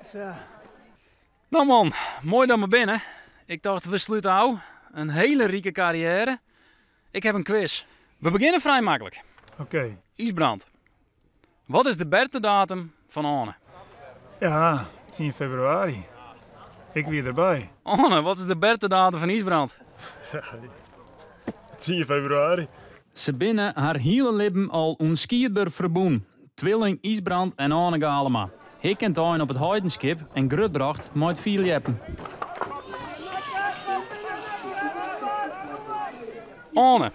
Sa. No man, moai dat we binne. Ik tocht we slute ôf. In hiele rike karriêre. Ik ha in quiz. We begjinne frij maklik. Oké. Ysbrand, wat is de bertedatum fan Oane? Ja, 10 februari. Ik wie derby. Oane, wat is de bertedatum fan Ysbrand? 10 februari. Se binne har hiele libben al ûnskiedber ferbûn, twilling Ysbrand en Oane Galema. Hik en tein op It Heidenskip en grutbrocht mei it fierljeppen. Oane,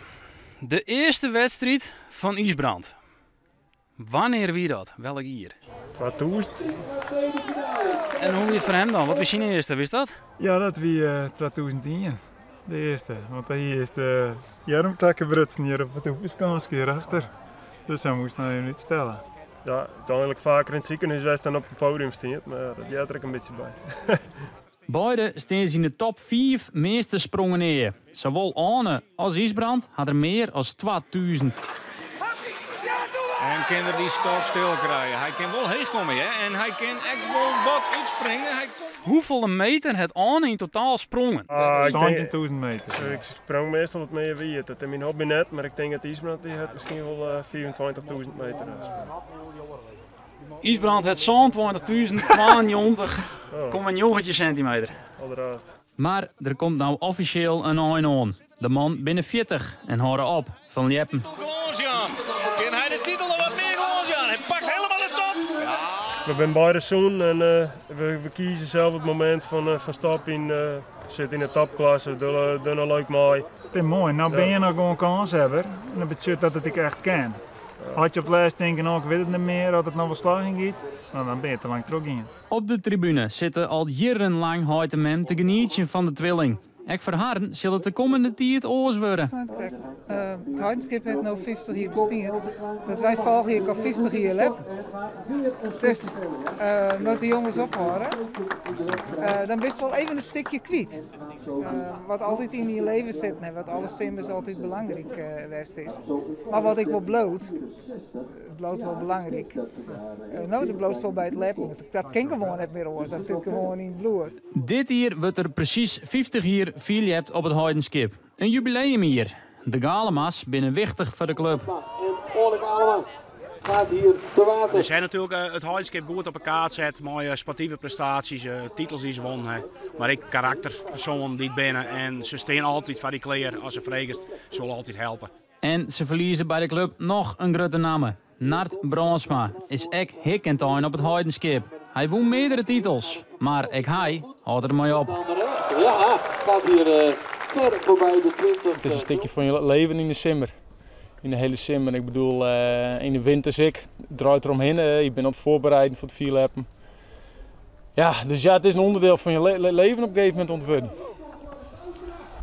de earste wedstriid fan Ysbrand. Wannear wie dat? Welk jier? 2000. En hoe wie it foar him dan? Wat wie syn earste, witst dat? Ja, dat wie 2001, de earste. Want hy hie earst de earmtakke brutsen hjir op it oefenskânske hierachter. Dus hy moast noch even útstelle. Ja, úteinlik faker yn it sikehûs west dan op it podium stien, mar ja, dat heart der ek in bytsje by. Beide stean se yn de top fiif measte sprongen ea. Sawol Oane as Ysbrand ha der mear as 2000. En kin er dy stok stil krije? Hy kin wol heech komme hear en hy kin ek wol wat útspringe. Hy komt. Hoefolle meter hat Oane yn totaal sprongen? Ah, ik tink- 17.000 meter. Ik sprong meastal wat mear wiet. Dat is myn hobby net, mar ik tink dat Ysbrand dy hat miskien wol 25.000 meter sprongen. Ysbrand hat 27.092,19 sentimeter. Alderraarst. Mar der komt no offisjeel in ein oan. De mannen binne 40 en hâlde op fan ljeppen. Glâns jaan. Kin hy de titel noch wat mear glâns jaan? Hy pakt helemaal de top. We binne beide sûn en we kieze sels it momint fan stop yn. Sit yn de topklasse, dogge noch leuk mei. It is moai, no binne je noch gewoan kânshawwer en dat betsjut dat it ek echt kin. As je op it lêst tinke, no ik wit it net mear, oft it noch wol slagjen giet, no dan binne je te lang trochgien. Op de tribune sitte al jierrenlang heit en mem te genietsjen fan de twilling. Ek foar harren sil it de kommende tiid oars wurde. It Heidenskip hat no 50 jier bestien. Dat wy folgje ek al 50 jier ljeppen. Dus no't de jonges ophâlde, dan bist wol even in stikje kwyt. Wat altyd yn dyn leven sitten hat, wat alle simmers altyd belangryk west is. Mar wat ek wol bliuwt, it bliuwt wol belangryk. No, do bliuwst wol by it ljeppen. Dat kin gewoan net mear oars, dat sit gewoan yn it bloed. Dit jier wurdt der presys 50 jier fierljept op It Heidenskip. In jubileumjier. De Galema's binne wichtich foar de klup. En Oane Galema gaat hier te water. Ze hebben natuurlijk It Heidenskip goed op de kaart set mei sportive prestaasjes, titels dy't se wûn ha. Mar ek karakterpersoanen dy't binne en se stean altyd foar dy klear as se fregest, se wolle altyd helpe. En se ferlieze by de klup noch in grutte namme. Nard Brandsma is ek hik en tein op It Heidenskip. Hy wûn meardere titels, mar ek hy hâldt der mei op. Ja, gaat hier ver voorbij de 20. It is in stikje fan je leven yn de simmer. Yn de hiele simmer. Ik bedoel, yn de winters ek. It draait deromhinne. Je binne oan it foarbereiden foar it fierljeppen. Ja, dus ja, it is in ûnderdiel fan je leven op in gegeven momint oan it wurden.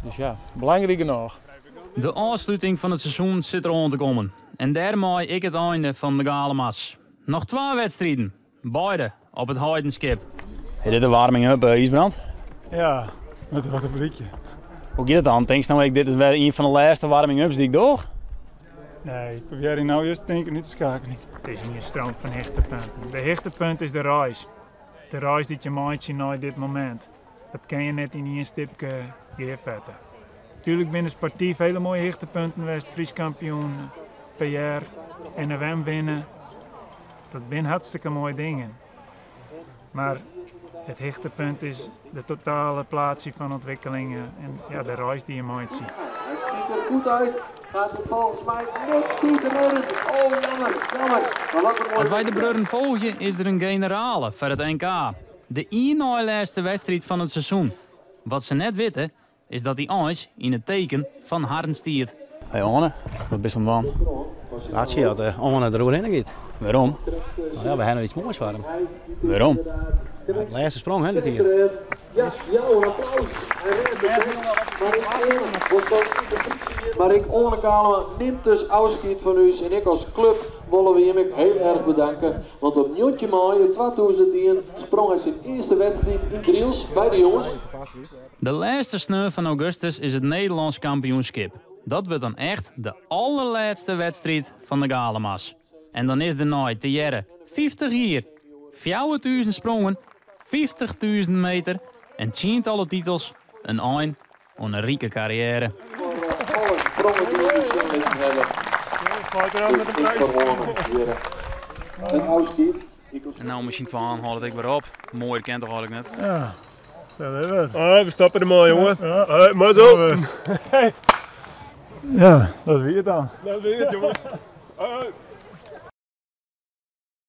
Dus ja, belangryk genôch. De ôfsluting fan it seizoen sit der oan te kommen. En dêrmei ek it einde fan de Galema's. Noch twa wedstriden, beide op It Heidenskip. Is dit de warming-up, Ysbrand? Ja, moat wat op lykje. Hoe giet it dan? Tinkst no ek, dit is wer ien fan de lêste warming-ups dy't ik doch? Nee, ik probearje no just tinken út te skeakeljen. It is ien stroom fan hichtepunten. De hichtepunt is de reis. De reis dy't je meitsje nei dit momint. Dat kin je net yn ien stipke gearfette. Tuerlik binne sportyf hiele moaie hichtepunten west, Frysk kampioen, PR, NFM winne. Dat binne hartstikke moaie dingen. Mar it hichtepunt is de totale plaatsje fan ûntwikkelingen en ja, de reis dy't je meitsje. Het ziet er goed uit. Gaat het volgens mij net niet redden. Oh, jammer, jammer. Maar wat een mooi As wy de bruorren folgje is der in generale foar it NK. De ien nei lêste wedstriid fan it seizoen. Wat se net witte is dat dy eins yn it teken fan harren stiet. Hey Oane, wat bist oan it dwaan? Wachtsje oft Oane der oerhinne giet. Wêrom? No ja, we ha noch iets moais foar him. Wêrom? De lêste sprong, hè, dit jier. Ja, ja, een applaus. Hij redt het, hè. Maar ik Oane, was zo Maar ik Oane Galema nimt dus ôfskied fan ús en ek as klup wolle we him ek hiel erch bedanke. Want op 19 maaie 2001 sprong hy syn earste wedstriid yn Drylts by de jonges. De lêste sneon fan augustus is it Nederlânsk kampioenskip. Dat wurdt dan echt de allerlêste wedstriid fan de Galema's. En dan is der nei tegearre 50 jier, 4000 sprongen. 50.000 meter en tsientallen titels in ein oan in rike karriêre. Alle sprongen dy't we sjen litten hawwe. Dus ik foar Oane hjir in ôfskied. En no mei syn twaen hâldt it ek wer op. Moaier kin toch eigentlik net. Ja, zo is het. Hey, we stappen der mei, jongen. Ja. Hey, mazzel. Ja, dat wie it dan. Dat wie it, jonges. Hey.